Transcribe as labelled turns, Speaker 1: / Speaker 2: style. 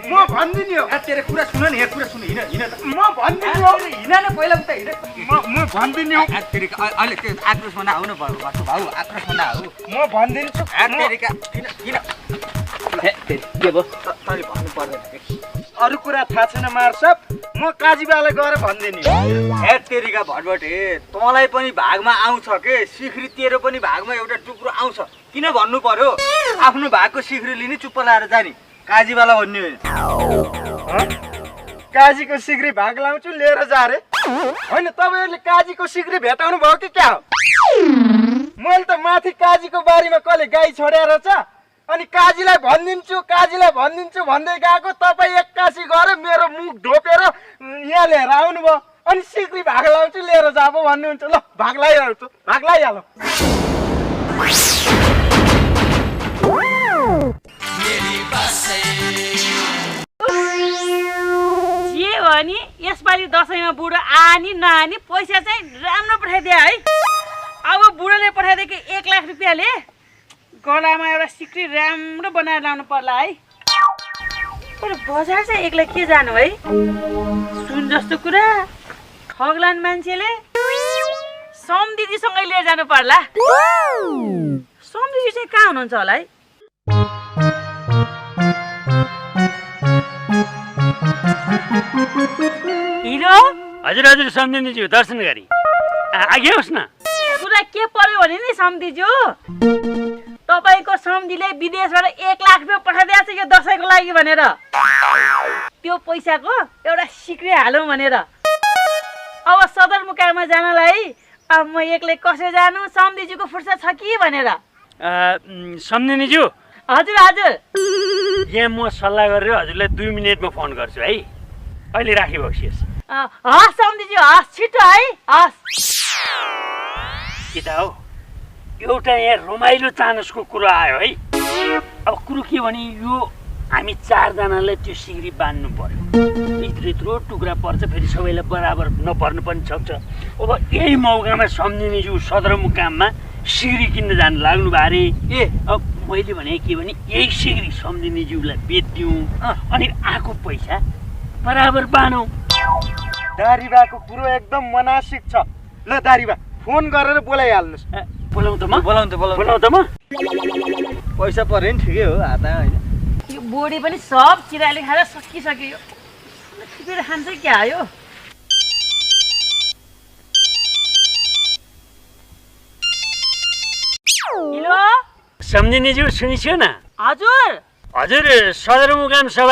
Speaker 1: म भन्दिनी हो
Speaker 2: तेरो कुरा सुन नि यहाँ कुरा सुन हिँड हिँड
Speaker 1: म भन्दिनी हो
Speaker 2: हिँड न पहिला उता हिँड
Speaker 1: म भन्दिनी हो
Speaker 2: तेरिका अहिले त्यो आक्रोशमा नआउनु भयो घरको भाउ आक्रोशमा नआउ
Speaker 1: म भन्दिन्छु
Speaker 2: तेरिका किन किन के भयो तैँले भन्नु पर्दैन
Speaker 1: अरू कुरा थाहा छैन मार्सप म काजीबालाई गएर भन्दिनी
Speaker 2: हे तेरिका भटभटे तँलाई पनि भागमा आउँछ के सिख्री तेरो पनि भागमा एउटा टुक्रो आउँछ किन भन्नु पर्यो आफ्नो भागको सिख्री लिने चुप्प लाएर जाने काजीबाला भन्ने होइन
Speaker 1: काजीको सिग्री भाग लाउँछु लिएर जा रे होइन तपाईँहरूले काजीको सिग्री भेटाउनु भयो कि क्या हो मैले त माथि काजीको बारीमा कसले गाई छोडेर छ अनि काजीलाई भनिदिन्छु भन्दै गएको तपाईँ एक्कासी गएर मेरो मुख ढोपेर यहाँ लिएर आउनुभयो अनि सिग्री भाग लाउँछु लिएर जा पो भन्नुहुन्छ ल भाग लाइहालौँ
Speaker 3: के हो नि यसपालि दसैँमा बुढो आनी नआनी पैसा चाहिँ राम्रो पठाइदियो है अब बुढोले पठाइदिएको 1 लाख रुपियाँले गलामा एउटा सिक्री राम्रो बनाएर लाउनु पर्ला है तर बजार चाहिँ एक्लै के जानु है सुन जस्तो कुरा ठग्लान मान्छेले सम दिदीसँगै लिएर जानु पर्ला सम दिदी चाहिँ कहाँ हुनुहुन्छ होला है हिरो
Speaker 4: हजुर हजुर सम्झिनेज्यू दर्शन गरी आगे होस् न
Speaker 3: कुरा के पर्यो भने नि सम्झिज्यू तपाईको सम्झीले विदेशबाट 1 लाख रुपियाँ पठाइदिएको छ यो दसैँको लागि भनेर त्यो पैसाको एउटा सिक्री हालौँ भनेर अब सदरमुकाममा जानलाई अब म एक्लै कसै जानु सम्झीज्यूको फुर्सद छ कि भनेर
Speaker 4: सम्झिनेज्यू
Speaker 3: हजुर हजुर
Speaker 4: यहाँ म सल्लाह गरेर हजुरलाई 2 मिनेटमा फोन गर्छु है अहिले राखी बक्सियोस्
Speaker 3: हस् सम्झीज्यू हस् छिटो है हस्
Speaker 4: के त हो एउटा यहाँ रमाइलो चानसको कुरो आयो है अब कुरो के भने यो हामी 4 जनालाई त्यो सिग्री बाँध्नु पर्यो यत्रो टुक्रा पर्छ फेरि सबैलाई बराबर नपर्नु पनि सक्छ अब यही मौकामा सम्झिनेज्यू सदरमुकाममा सिग्री किन्न जानु लाग्नु भए अरे अब मैले भने के भने यही सिग्री सम्झिनेज्यूलाई बेच्दिउँ अनि आएको पैसा बराबर बाँधौँ
Speaker 1: दारीबाको कुरो एकदम मनासिक छ ल दारीबा फोन गरेर बोलाइहाल्नुहोस्
Speaker 4: बोलाउँ त म
Speaker 2: बोलाउँ त म पैसा पर्यो नि ठिकै हो हातमा होइन
Speaker 3: यो बोडी पनि सब चिराले खाएर सकिसक्यो टिपेर खान्छ क्या आयो हेलो
Speaker 4: सम्झिनेज्यू सुनिस्यो न
Speaker 3: हजुर
Speaker 4: हजुर सदरमुकाम सभा